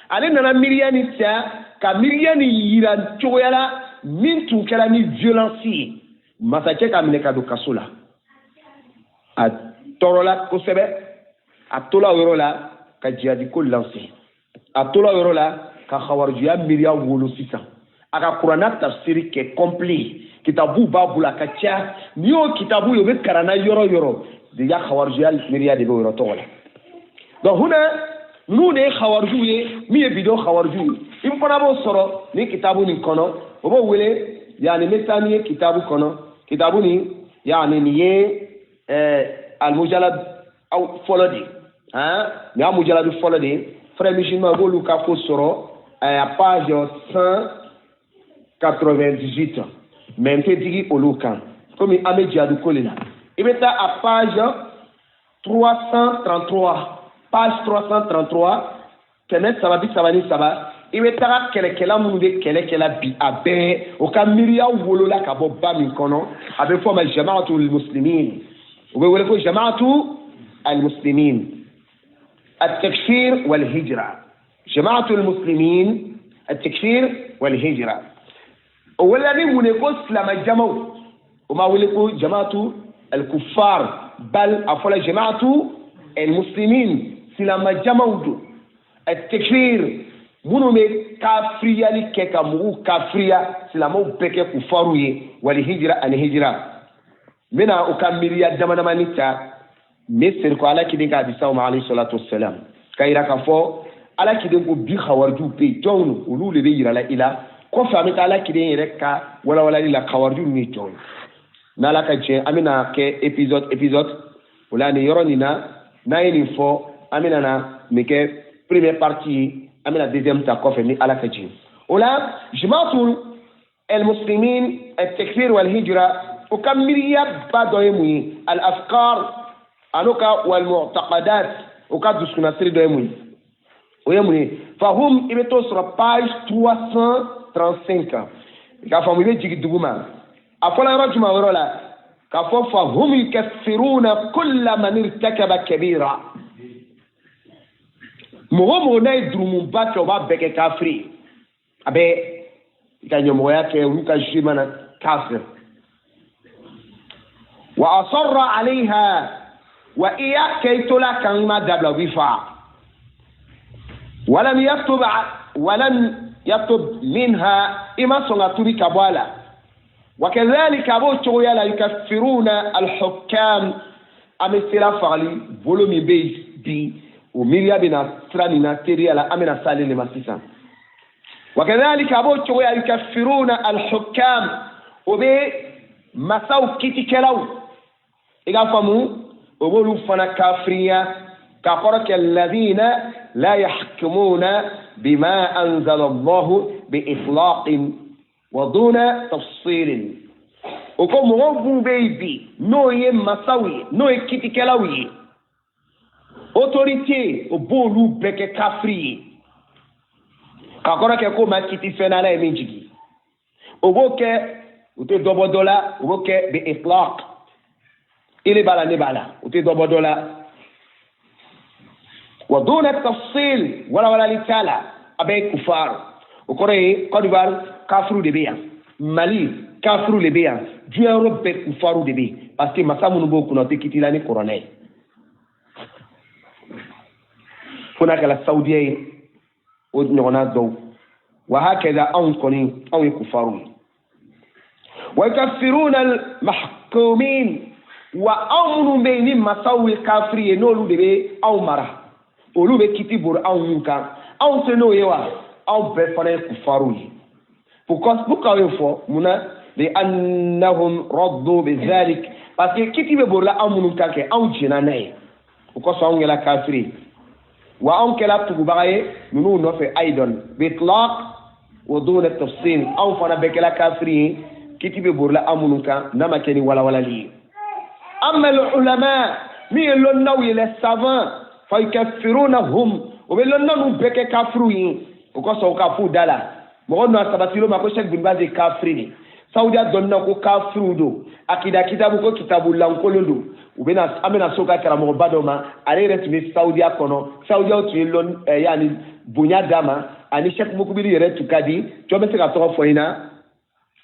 Ale nana miiriya ni ta ka miiriya ni yira cogoya la min tun kɛra ni violence ye. Masakɛ k'a minɛ ka don kaso la, a tɔɔrɔla kosɛbɛ. A tola o yɔrɔ la ka jihadi ko lancer, a tola o yɔrɔ la ka hawarijuya miiriya wolo. Sisan a ka kuranna tafsiri kɛ complet, kitabu b'a bolo, a ka ca. N'i y'o kitabu ye, o bɛ karanna yɔrɔ yɔrɔ déjà, hawarijuya miiriya de bɛ o yɔrɔ tɔgɔ la. Donc huna, ninnu de ye hawarijuw ye. Min ye bidon hawarijuw ye, i fana b'o sɔrɔ ni kitabu nin kɔnɔ, o b'o wele, yani n bɛ taa n'i ye kitabu kɔnɔ. Kitabu nin, yani nin ye almujalad aw fɔlɔ de ye, han, nin y'a mujaladu fɔlɔ de ye. Frère musulman, i b'olu ka ko sɔrɔ a page 198, mais n tɛ digi olu kan komi an bɛ jihadu ko de la. I bɛ taa a page 333, page 333, 333. I bɛ taga kɛlɛkɛla minnu bɛ kɛlɛ kɛla bi a bɛɛ o ka miiriya wolola ka bɔ ba min kɔnɔ a bɛ fɔ o ma jama'atul muslimin o bɛ wele ko jama'atu al-muslimin at-takfir wal-hijra jama'atul muslimin at-takfir wal-hijra o welela ni mun ye ko silamɛ jamaw o ma wele ko jama'atu al-kuffar bal a fɔla jama'atu al-muslimin silamɛ jamaw don at-takfir minnu bɛ kafiriyali kɛ ka mɔgɔw kafiriya silamɛw bɛɛ kɛ kufaru ye wali hijira ani hijira n bɛna u ka miiriya damadamani ta n bɛ seri kɔ ala kiden ka hadisaw ma alayhi salatu wasalam ka yira k'a fɔ ala kiden ko bi hawarijuw bɛ yen jɔnw don olu de bɛ yirala i la kɔfɛ an bɛ taa ala kiden yɛrɛ ka walawalali la hawarijuw ninnu ye jɔnw ye n'ala ka jɛ an bɛna kɛ épisode o la nin yɔrɔ nin na n'an ye nin fɔ an bɛna na nin kɛ première partie ye an bɛna deuxième ta kɔfɛ ni ala ka jɛ o la jamaatu al-muslimin at-takfir wal-hijra o ka miiriya ba dɔ ye mun ye al-afkar an'o ka wal-mu'taqadat o ka dusukunnasiri dɔ ye mun ye o ye mun ye fahum i bɛ t'o sɔrɔ page 335 i k'a faamu i bɛ jigin dugu ma a fɔla yɔrɔ jumɛn yɔrɔ la k'a fɔ fahum yukaffiruna kulla man irtakaba kabira mɔgɔ mɔgɔ n'a ye durumuba kɛ o b'a bɛɛ kɛ kafiri ye a bɛ i ka ɲɛmɔgɔya kɛ olu ka jugement na kafir wa asarra alayha wa i y'a kɛ i tola kan i ma dabila u b'i faga walam yatub minha i ma sɔn ka tubi ka bɔ a la wa kadhalika a b'o cogoya la yukaffiruna alhukam an bɛ sira fagali bolo min bɛ yen bi o miiriya bɛna sira nin na teriya la an bɛna s'ale de ma sisan wa kadhalika a b'o cogoya yukaffiruna alhukam o bɛ masaw kitikɛlaw i k'a faamu o b'olu fana kafiriya k'a kɔrɔ kɛ alladhina la yahkumuna bima anzala Allahu bi itlaqin wa duna tafsilin o ko mɔgɔw minnu bɛ yen bi n'o ye masaw ye n'o ye kitikɛlaw ye autorité o b'olu bɛɛ kɛ kafiri ye k'a kɔrɔ kɛ k'o ma kiti fɛn na ala ye min jigin o b'o kɛ u tɛ dɔ bɔ dɔ la o b'o kɛ bi itlaq ile b'a la ne b'a la u tɛ dɔ bɔ dɔ la wa duna tafsil walawalali t'a la a bɛɛ ye kufar o kɔrɔ ye Côte d'Ivoire kafiru de bɛ yan Mali kafiru de bɛ yan diɲɛ yɔrɔ bɛɛ kufaru de bɛ yen parce que masa minnu b'o kunna o tɛ kiti la ni kuranɛ ye fo n'a kɛra Saudiya ye o ɲɔgɔnna dɔw wa hakɛda anw kɔni anw ye kufaru ye wa yukaffiruna al-mahkumin wa anw minnu bɛ yen ni masaw ye kafiri ye n'olu de bɛ anw mara olu bɛ kiti bori anw mun kan anw tɛ n'o ye wa anw bɛɛ fana ye kufaru ye pourquoi y'o fɔ mun na li annahum raddu bizalik parce que kiti bɛ borila anw minnu kan kɛ anw jɛnna n'a ye o kosɔn anw kɛra kafiri ye wa anw kɛra tugubaga ye ninnu nɔfɛ aidan bitlaq wa duna tafsil anw fana bɛɛ kɛra kafiri ye kiti bɛ borila anw minnu kan n'a ma kɛ ni walawalali ye amma al-ulama min ye lɔnnaw ye les savants fa yukaffirunahum o bɛ lɔnna ninnu bɛɛ kɛ kafiriw ye o kosɔn u ka f'u da la mɔgɔ nɔ sabatil'o ma ko Cheikh bin Baz ye kafiri de Saudiya dɔnna ko kafiriw don akida kitabu ko kitabu lankolon don u bɛna an bɛna so ka karamɔgɔba dɔ ma ale yɛrɛ tun bɛ Saudiya kɔnɔ Saudiyaw tun ye lɔn yanni bonya d'a ma ani Cheikh Mukubili yɛrɛ tun ka di jɔn bɛ se ka tɔgɔ fɔ i na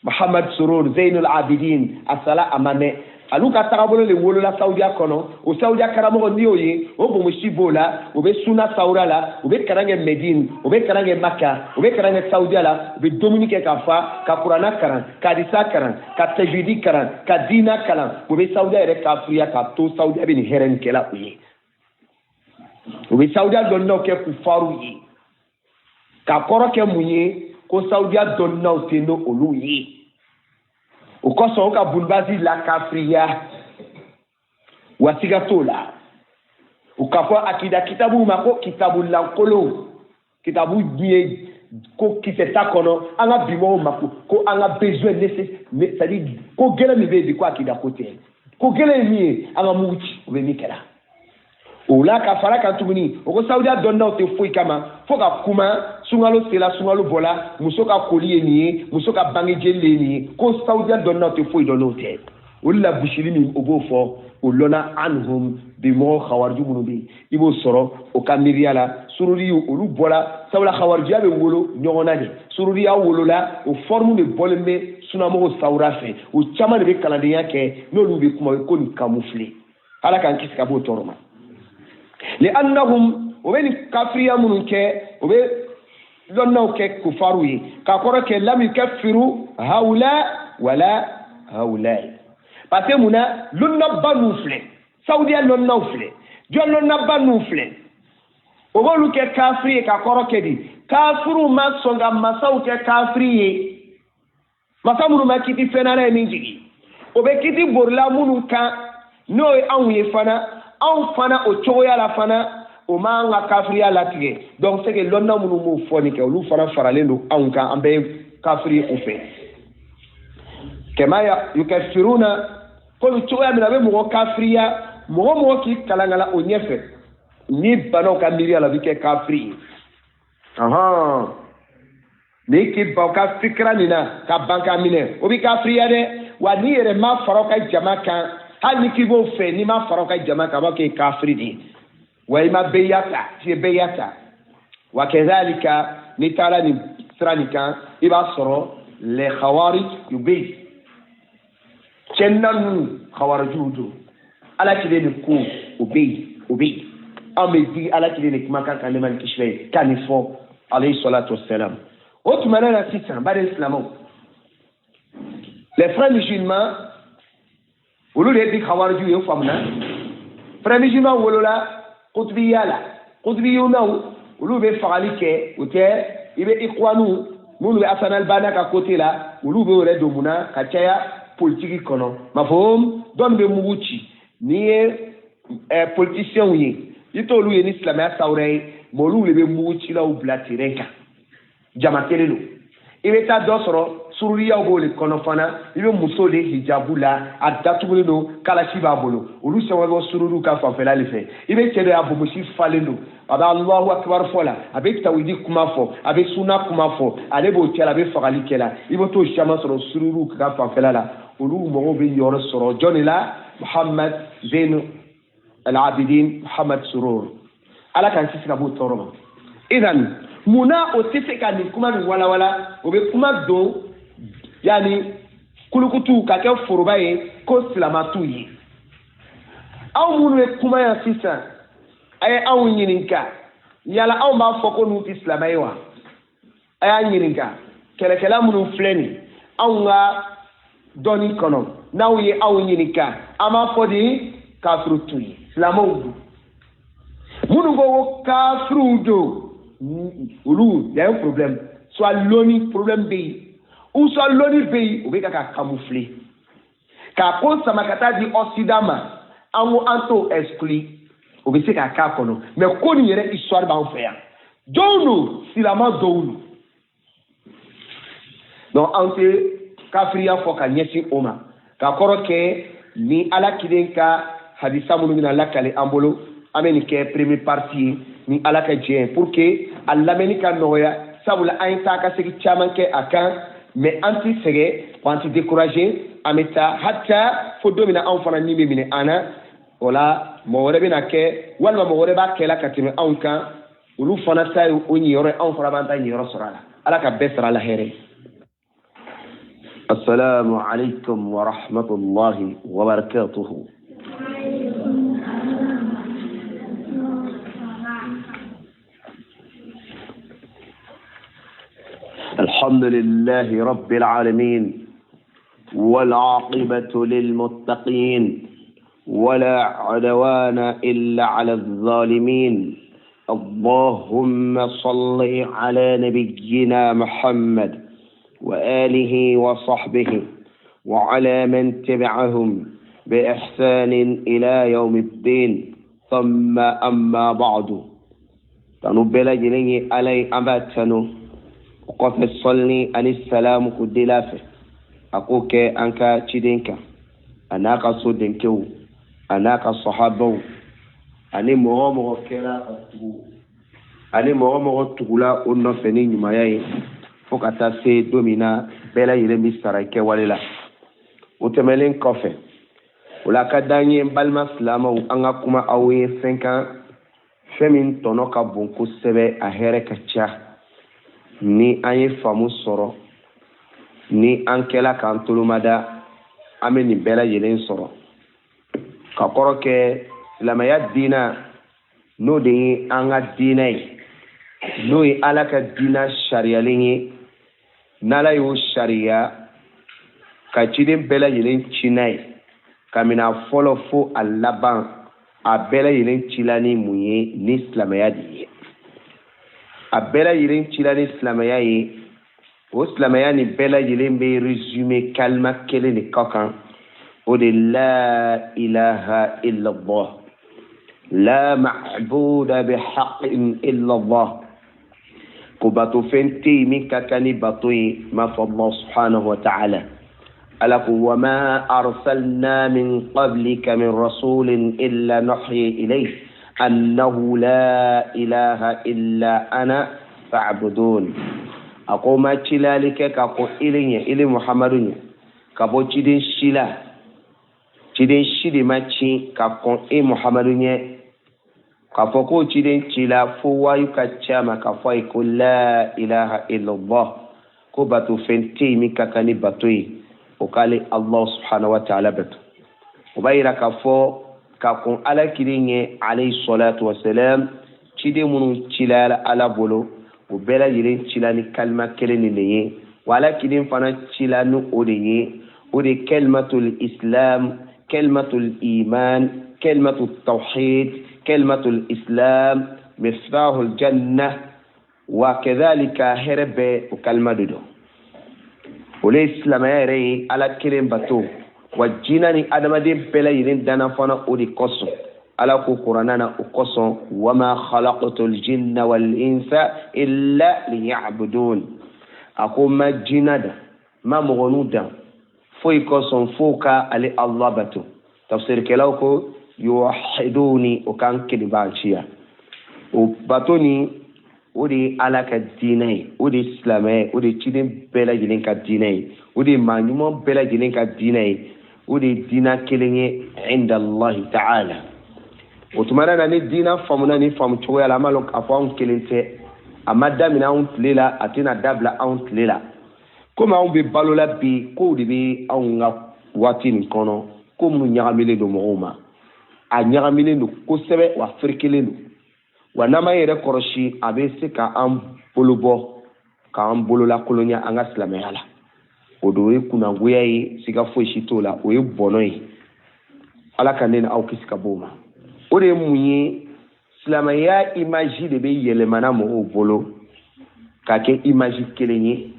Muhammad Surur Zainul Abidin a sala a ma mɛn alu ka tagabolo le wolola Saudiya kɔnɔ o Saudiya karamɔgɔ n'i y'o ye o bonbosi b'o la o bɛ suna sawura la o bɛ kalan kɛ Medine o bɛ kalan kɛ Maka o bɛ kalan kɛ Saudiya la o bɛ dumuni kɛ ka fa ka kuranna kalan ka hadisa kalan ka tajwidi kalan ka diina kalan o bɛ Saudiya yɛrɛ kafiriya k'a to Saudiya bɛ nin hɛrɛ nin kɛla o ye o bɛ Saudiya dɔnniyaw kɛ kufaru ye k'a kɔrɔ kɛ mun ye ko Saudiya dɔnniyaw tɛ n'olu ye o kosɔn o ka Bulbazi la kafiriya wa siga t'o la o k'a fɔ akida kitabu ma ko kitabu lankolon kitabu min ye ko kisɛ t'a kɔnɔ an ka bi mɔgɔw ma ko an ka besoin c'est à dire ko gɛlɛn min bɛ yen bi ko akida ko tɛ ko gɛlɛn ye min ye an ka mugu ci o bɛ min kɛra o la ka fara kan tuguni o ko Saudiya dɔnniyaw tɛ foyi kama fo ka kuma Sunkalo sela, sunkalo bɔla, muso ka koli ye nin ye, muso ka bange jeli ye nin ye, ko saudiya dɔnnaw tɛ foyi dɔn n'o tɛ. O la gosili min o b'o fɔ, o lɔnna anhum bi mɔgɔ khawariju minnu bɛ yen, i b'o sɔrɔ o ka miiriya la. Sururi olu bɔra, sabula khawarijiya bɛ wolo ɲɔgɔn na de. Sururiya wolola, o forme de bɔlen bɛ sunamɔgɔw sawura fɛ. O caman de bɛ kalandenya kɛ, n'olu bɛ kuma ko nin camoufler. Ala k'an kisi ka b'o tɔɔrɔ ma. Li annahum, o bɛ nin kafiriya minnu kɛ, o bɛ lɔnnaw kɛ kufaru ye, k'a kɔrɔ kɛ lam yukaffiru haula wala haula. Parce que mun na lɔnnaba ninnu filɛ, saudiya lɔnnaw filɛ, jɔn lɔnnaba ninnu filɛ, o b'olu kɛ kafiri ye, k'a kɔrɔ kɛ di kafiriw ma sɔn ka masaw kɛ kafiri ye, masa minnu ma kiti fɛn na ye min jigin, o bɛ kiti borila minnu kan n'o ye anw ye fana, anw fana o cogoya la fana o m'an ka kafiriya latigɛ. Donc c'est que lɔnna minnu b'o fɔ nin kɛ, olu fana faralen don anw kan, an bɛɛ ye kafiri ye u fɛ. Kama yukaffiruna, komi cogoya min na a bɛ mɔgɔ kafiriya, mɔgɔ mɔgɔ k'i kalan o ɲɛfɛ, ni banaw ka miiriya la, o bɛ kɛ kafiri ye. Ni k'i ban ka fikira nin na ka ban ka minɛ, o bɛ kafiriya dɛ. Wa n'i yɛrɛ ma fara o ka jama kan, hali ni k'i b'o fɛ, n'i ma fara o ka jama kan, a b'a kɛ kafiri de ye. Wa i ma beya ta, i ye beya ta. Wa kazalika, n'i taara nin sira nin kan, i b'a sɔrɔ les khawarij u bɛ yen. Cɛnna ninnu khawarijiw don. Ala kelen de ko o bɛ yen, o bɛ yen. An bɛ digi ala kelen de kumakan kan, ne ma nin kisi ye k'a nin fɔ alayhi salatu wassalam. O tuma na sisan, baden silamɛw, les frères musulmans, olu de bi khawarijiw ye, faamuna. Frères musulmans wolola kutubiya la, kutubiyunaw olu bɛ fagali kɛ, o tɛ. I bɛ ikwanu minnu bɛ Hasan al-Banna ka côté la, olu bɛ o yɛrɛ don mun na ka caya politiki kɔnɔ. Mafhum, dɔnni bɛ mugu ci. N'i ye politiciens ye, i t'olu ye ni silamɛya sawura ye, mais olu de bɛ mugu cilaw bila terrain kan. Jama kelen don. I bɛ taa dɔ sɔrɔ sururiyaw b'o de kɔnɔ fana, i bɛ muso de hijabu la, a datugulen don, kalasi b'a bolo, olu caman bɛ bɔ sururuw ka fanfɛla de fɛ. I bɛ cɛ dɔ ye, a bonbonsi falen don, a bɛ Alahu akibaru fɔ la, a bɛ tawhidi kuma fɔ, a bɛ suna kuma fɔ, ale b'o cɛ la, a bɛ fagali kɛ la. I bɛ t'o caman sɔrɔ sururuw ka fanfɛla la. Olu mɔgɔw bɛ yɔrɔ sɔrɔ jɔn de la? Muhammad Zain Al-Abidin Muhammad Surur. Ala k'an kisi ka b'o tɔɔrɔ ma. Idan munna o tɛ se ka nin kuma nin walawala? O bɛ kuma don yanni kulukutu ka kɛ foroba ye ko silama t'u ye. Aw minnu bɛ kuma yan sisan, a ye anw ɲininka, yala anw b'a fɔ ko n'u tɛ silamɛ ye wa? A y'a ɲininka kɛlɛkɛla minnu filɛ nin anw ka dɔnni kɔnɔ, n'aw ye anw ɲininka, an b'a fɔ de kafiru t'u ye, silamɛw don. Minnu ko ko kafiriw don, olu y a un problème, soit lɔnni problème bɛ yen, ou soit lɔnni bɛ yen, o bɛ ka camoufler k'a ko sama ka taa di Occident ma. An ko an t'o exclu, o bɛ se k'a k'a kɔnɔ, mais ko nin yɛrɛ histoire b'an fɛ yan. Jɔnw don? Silama dɔw don. Donc an tɛ kafiriya fɔ ka ɲɛsin o ma, k'a kɔrɔ kɛ ni ala kelen ka hadisa minnu bɛna lakale an bolo, an bɛ nin kɛ première partie ye ni ala ka jɛ, pour que a lamɛnni ka nɔgɔya, sabula an ye taa ka segin caman kɛ a kan, mais an ti sɛgɛn wa an ti décourager, an bɛ taa hata fo don min na anw fana ni bɛ minɛ an na. O la mɔgɔ wɛrɛ bɛna kɛ, walima mɔgɔ wɛrɛ b'a kɛla ka tɛmɛ anw kan, olu fana ta ye o ɲiyɔrɔ ye, anw fana b'an ta ɲiyɔrɔ sɔrɔ a la. Ala ka bɛɛ sara la hɛrɛ ye. السلام عليكم ورحمة الله وبركاته. الحمد لله رب العالمين، والعاقبة للمتقين، ولا عدوان إلا على الظالمين. اللهم صل على نبينا محمد وآله وصحبه وعلى من تبعهم بإحسان إلى يوم الدين. ثم أما بعد، تنبلا جنيه علي أباتنو وقف الصلي أن السلام كدلافه أقوك أنك تدينك أناك صدنكو أناك الصحابة أني مغامر كلا Ani mɔgɔ mɔgɔ tugula o nɔfɛ ni ɲumanya ye fo ka taa se don min na bɛɛ lajɛlen bɛ sara kɛwale la. O tɛmɛnen kɔfɛ, o la ka d'an ye, balima silamɛw, an ka kuma aw ye fɛn kan, fɛn min tɔnɔ ka bon kosɛbɛ, a hɛrɛ ka ca. Ni an ye faamu sɔrɔ, ni an kɛla k'an tolomada, an bɛ nin bɛɛ lajɛlen sɔrɔ. Ka kɔrɔ kɛ silamɛya diina, n'o de ye an ka diinɛ ye, n'o ye Ala ka diina sariyalen ye, n'Ala y'o sariya ka ciden bɛɛ lajɛlen ci n'a ye, kabini a fɔlɔ fo a laban, a bɛɛ lajɛlen cila ni mun ye? Ni silamɛya de ye. A bɛɛ lajɛlen cila ni silamɛya ye. O silamɛya nin bɛɛ lajɛlen bɛ résumé kalima kelen de kɔ kan, o de la ilaha illallah, la ma'buda bihaqqin illallah, ko bato fɛn tɛ yen min ka kan ni bato ye m'a fɔ Allah subhanahu wa ta'ala. Ala ko: wa ma arsalna min qablika min rasulin illa nuhyi ilayhi annahu la ilaha illa ana fa'budun. A ko ma cilali kɛ ka kɔn ile ɲɛ, ile Muhammadu ɲɛ, ka bɔ ciden si la. Ciden si de ma ci ka kɔn e Muhammadu ɲɛ k'a fɔ k'o ciden ci la, fo wayu ka ci a ma k'a fɔ a ye ko la ilaha illallah, ko bato fɛn tɛ yen min ka kan ni bato ye, o k'ale Allah subhanahu wa ta'ala bato. O b'a yira k'a fɔ ka kɔn Ala kelen ɲɛ, alayhi salatu wasalam, ciden minnu cila Ala bolo, o bɛɛ lajɛlen cila ni kalima kelen nin de ye. Wa Ala kelen fana cila ni o de ye, o de kalimatul islam, kalimatul iman, kalimatul tawhid, kalimatul islam, miftahul janna wa kadhalika. Hɛrɛ bɛɛ o kalima de don. O le ye silamɛya yɛrɛ ye, Ala kelen bato. Wa jinɛ ni adamaden bɛɛ lajɛlen danna fana o de kosɔn. Ala ko kuranna na o kosɔn: wama khalaqtul jinna wal insa illa liya'budun. A ko ma jinɛ dan, ma mɔgɔninw dan foyi kosɔn fo ka ale Allah bato. Tafsirikɛlaw ko yuwahiduni, o kan kelebanciya. O bato ni o de ye Ala ka diinɛ ye, o de ye silamɛ ye, o de ye ciden bɛɛ lajɛlen ka diinɛ ye, o de ye maa ɲuman bɛɛ lajɛlen ka diinɛ ye, o de ye diinɛ kelen ye inda Allahi ta'ala. O tuma na, ni diinɛ faamuna ni faamu cogoya la, an b'a lɔn k'a fɔ anw kelen tɛ. A ma daminɛ anw tile la, a tɛna dabila anw tile la. Komi anw bɛ balo la bi, kow de bɛ anw ka waati nin kɔnɔ, ko minnu ɲagaminen don mɔgɔw ma. A ɲagaminen don kosɛbɛ, wa ferekelen don. Wa n'an m'an yɛrɛ kɔlɔsi, a bɛ se ka an bolo bɔ, k'an bolo lakolonya an ka silamɛya la. O de ye kunnangoya ye, siga foyi si t'o la, o ye bɔnɔ ye. Ala ka ne ni aw kisi ka bɔ o ma. O de ye mun ye? Silamɛya image de bɛ yɛlɛmana mɔgɔw bolo ka kɛ image kelen ye.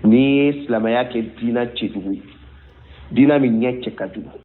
N'i ye silamɛya kɛ diinɛ cɛjugu ye, diinɛ min ɲɛ cɛ ka jugu.